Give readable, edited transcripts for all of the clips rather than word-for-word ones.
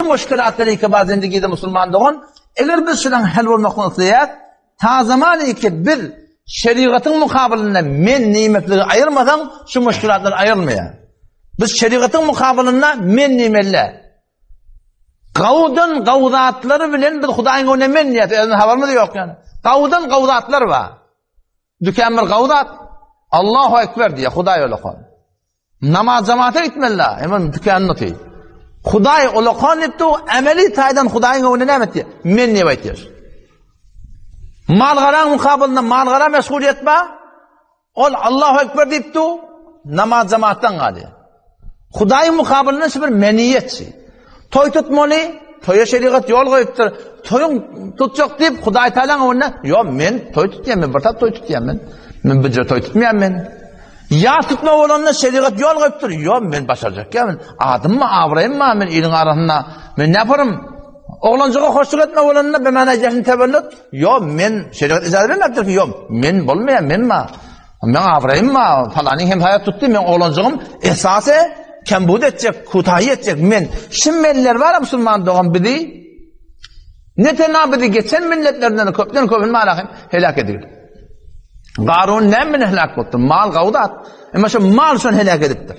Muşkilatlar ki bar zindigide musulman dogan, eger biz şudan hal bolmaklygy isleýäs, ta zamany ki biz şerigatyň mukabylynda men nimetligi aýyrmasaň, şu muşkilatlar aýrylmaýar. Biz şerigatyň mukabylynda men nimelle. Gawdan gawzatlary bilen biz Hudaýyň öňünde men diýýäs, özümiz habarymyz ýok ýani. Gawdan gawzatlar bar. Dükan bir gawzat. Allahu ekber diýýär, Hudaý olakan. Namaz jamaata gitmeli, hemen dükanyny oty. Hudaý olakan diýipdi, ameli taýdan Hudaýyň öňünde näme etdi? Men diýip aýtýar. Mal-garaň mukabylynda mal-gara meşguliýet bar. Ol Allahu ekber diýipdi, namaz jamaatdan galýar. Hudaýyň mukabylynda şu bir meniýetçi. Toý tutmaly, toýa şerigat ýol goýupdyr. Toýuň tutjak diýip Hudaý Taalaň öňünde, ýok, men toý tutýan, men bir zat toý tutýan men. Men bir toý tutmaýan men. Ýas tutma bolanda şerigat ýol goýupdyr. Ýok, men başarjak ýa men. Adymmy, abraýymmy men iliň arasynda. Men näme yaparym? Oglanjyga hoşluk etme bolanda be mana ýaşyn tewellüt. Ýok, men şerigat ijazat bermändir ki, ýok, men bolmaýan, men ma. Men abraýym ma, falanyň hem haýat tutdy, men oglanjygym esasy kembud etjek, kutaýy etjek men. Şim menler bar musulman dogan bizi ne tena bizi geçen milletlerden köpden köpün malahym helak edildi. Garun näme bilen helak bolupdyr? Mal gawdat. Emma şu mal şony helak edipdir.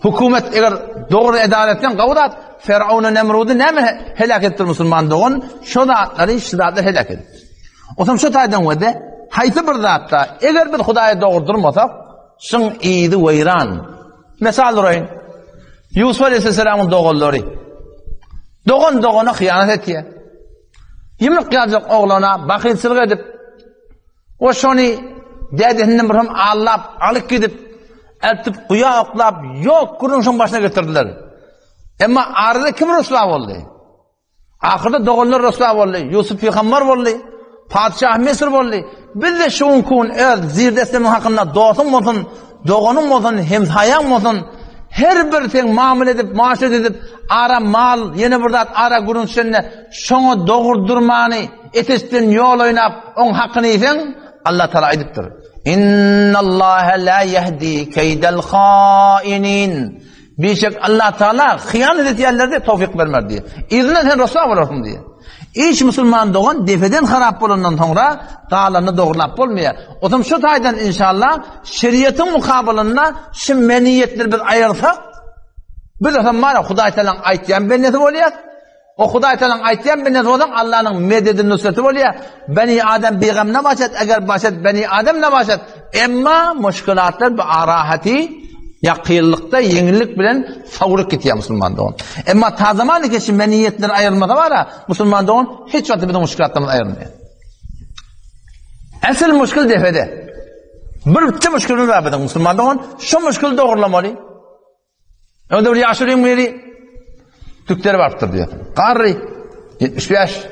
Hükümet eger dogry edara etseň gawdat, Firaun Nemrudy näme helak edipdir musulman dogan? Şo zatlary, şu zatlar helak edipdir. Otam şu taýdan wede, haýsy bir zatda eger biz Hudaýa dogry durmasak, şuň yzy weýran. Mysal uraýyn. Ýusuf aleyhisselamyň doganlary dogan dogana hyýanat etýär. Ýumruk ýaljak oglana bahylçylyk edip, o şony dädesinden bir hem allap, alyp gidip, eltip guýa oklap, ýok gürrüň şoň başyna getirdiler. Emma arada kim rüswa boldy? Ahyrda doganlar rüswa boldy. Ýusup pygamber boldy. Patyşah Misr boldy. Biz de şu gün öz zirdesimiň hakynda dostuň bolsun, Doganyň bolsun, hemsaýaň bolsun, her bir seň mamyl edip, maşat edip, ara mal, ýene bir zat ara gürrüň düşende, şoňa dogry durmany, eteşden ýol oýnap, oň hakyny iýseň, Allah Taala aýdypdyr. Innallaha la yahdi keýdel hainin. Bişek Allah Taala hyýanat edýänlerde towfik bermez diýýär. Yzyndan sen ryswa bolarsyň diýýär. Iş musulman dogan depeden harap bolandan soňra galanyny dogrulap bolmaýar. Otam şu taýdan inşallah şeriatyň mukabylynda şu meniýetleri biz aýyrsak, biz hem mara Hudaý Taalaň aýtýan bendesi bolýar. O Hudaý Taalaň aýtýan bendesi bolsaň Allanyň mededi nusreti bolýar. Beni Adam bigam ne başat, eger başat beni Adam ne başat. Emma muşkilatlar bu arahati ýakynlykda ýeňillik bilen sowrup gitýär musulman dogan. Emma ta zaman ki meniýetler aýrylmasa bara, musulman dogan hiç wagt biziň muşkilatlarymyz aýrylmaýar. Asıl muşkil defede. Bir bitte muşkilimiz bar biziň musulman dogan, şu muşkil dogrulamaly. Önde bir ýaşulyň biri tükleri barypdyr diýýär. Garry 75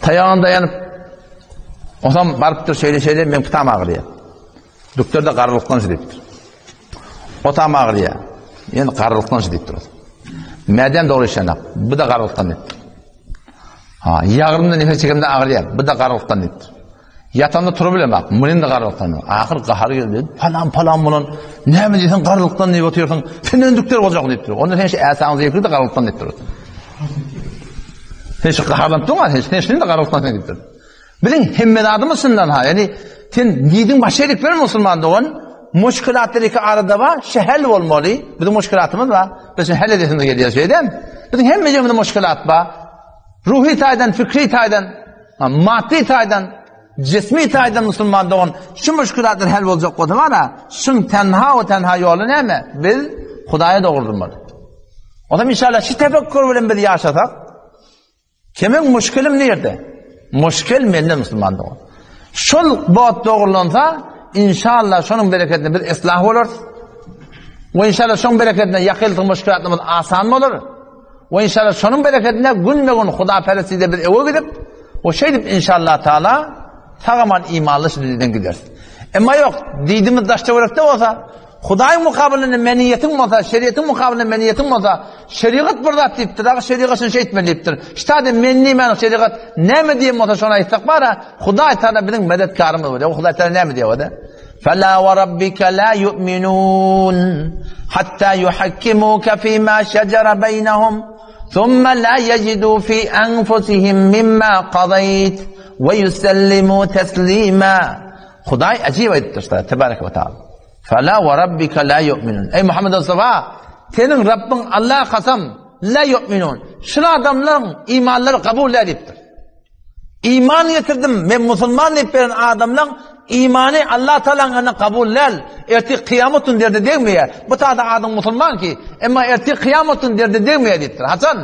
taýagyna daýanyp Osam barypdyr şeýle-şeýle men pytam agyrýar. Dükler de garrylykdan şu diýipdir. Otam agyrýar. Ýene garrylykdan şu diýipdir. Mädem dogry işlenek. Bu da garrylykdan diýipdir. Ha, ýagyrymda nefes çekemde agyrýar. Bu da garrylykdan diýipdir. Ýatanda turup bilemok, munym-da garrylykdan. Ahyr gahary geldi. Palan palan bolan, näme diýseň garrylykdan diýip otyrsyň. Sen öndükler boljak diýipdir. Onda sen şu äsaň zeýifligi-de garrylykdan diýipdir. Sen şu gaharlanyp durma, sen sen şuny-da garrylykdan sen diýipdir. Biziň hemme zadymyz şundan ha. Ýani sen diýdiň başa edip ber musulman dogan. Muşkilatlar iki arada bar, şu hal bolmaly. Biziň muşkilatymyz bar. Biz şu hal edesimiz gelýär şeýdem. Biziň hemme ýerimizde muşkilat bar. Ruhy taýdan, fikri taýdan Maddy taýdan, jismi taýdan musulman dogan şu müşkülatlar hal boljak bolsa bara, şuň tenha we tenha ýoly näme? Biz Hudaýa dogry durmaly. Ondan inşallah şu tefekkür bilen biz ýaşasak, kimiň müşkilim nirde? Müşkil mende musulman dogan. Şol bot dogrulansa, inşallah şonuň bereketine biz islah bolarys. We inşallah şonuň bereketine ýakyldyk müşkülatlarymyz asan bolar. We inşallah şonuň berekedine günbe-gün hudaperestlikde biz öwe gidip, we şeýdip inşallah taala sag-aman imanly şu dünýeden gideris. Emma ýok, diýdimiz daş-töwerekde bolsa, Hudaýyň mukabylynda meniýetiň bolsa, şeriatyň mukabylynda meniýetiň bolsa, şeriat bir zat diýipdir, dagy şeriat şuny şeýtmeli diýipdir. Ştada men diýmän şeriat näme diýen bolsa şony aýtsak bara, Hudaý taala biziň medetkarymyz bolýar. Hudaý taala näme diýýär? Fela we rabbike la yu'minun hatta yuhakkimuka fima şejere beynehum thumma la yejidu fi enfusihim mimma qadayt we yusellimu teslima. Hudaý ajyp aýdypdyr şa tebarek we taala. Fela we rabbike la yu'minun. Eý Muhammed Mustafa, seniň Rabbiň Allah kasam la yu'minun. Şul adamlaryň imanlary kabul edipdir. Iman getirdim, men musulman diýip beren adamlaň imany Allah Taalanyň ýanynda kabul däl. Ertir kyýamat gün derde degmeýär. Bu tada adyň musulman ki, emma ertir kyýamat gün derde degmeýär diýipdir. Haçan?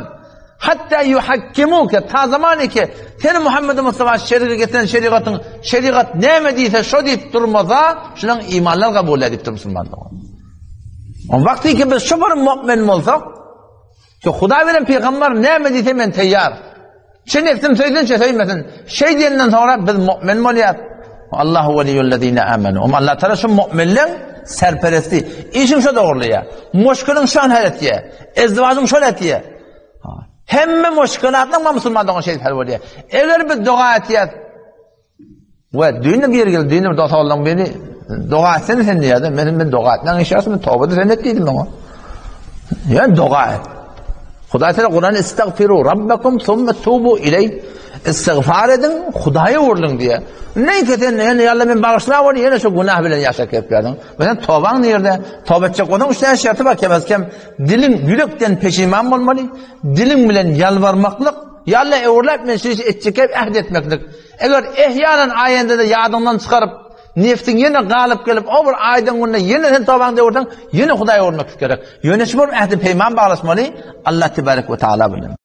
Hatta yuhakkimuke ta zamany ki seni Muhammed Mustafa şerigat getiren şerigatyň şerigat näme diýse şo diýip durmasa, şunuň imanlar kabul edipdir musulmanlar. O wagty ki biz şu bir mu'min bolsak, Ki Hudaý bilen pygamber näme diýse men teýýar. Çe nefsim söýsün, çe söýmesin. Şeý diýenden soňra biz mu'min bolýar. Allahu weliýullezine amenu. Om Allah Taala şu mu'minleň serperesti. Işiň şo dogrulyýar. Muşkiliň şo hal etýär. Ezwajyň şol etýär. Hemme muşkilatlaryň musulman dogan şeýdip hal bolýar. Eger biz doga etýäs, We düýn bir geldi, düýn bir dost biri doga etsene sen diýýärdi. Men men doga etmäň işýärsin, men toba sen et diýdim oňa. Ýa doga et. Hudaý Teala Kur'an istagfiru rabbakum thumma tubu iley. Istiğfar ediň, Hudaýa öwrüliň diýýär. Näme sen ýa ýa men bagyşla ol ýene şu günah bilen ýaşap gelip ýörüň. Sen tobaň nirde? Toba etjek bolsaň üç tane şerti bar, kemez kem diliň ýürekden peşiman bolmaly, diliň bilen ýalbarmaklyk, ýa Allah öwrüläp men şu işi etjek ähd etmeklik. Eger ehýanan aýende-de ýadyňdan çykaryp, nefsiň ýene galyp gelip, o bir aýdan günde ýene sen tobaňy döwürseň, ýene Hudaýa öwürmeklik gerek. Ýöne şu bir ähdi peýman baglaşmaly Allah tebarek we taala bilen.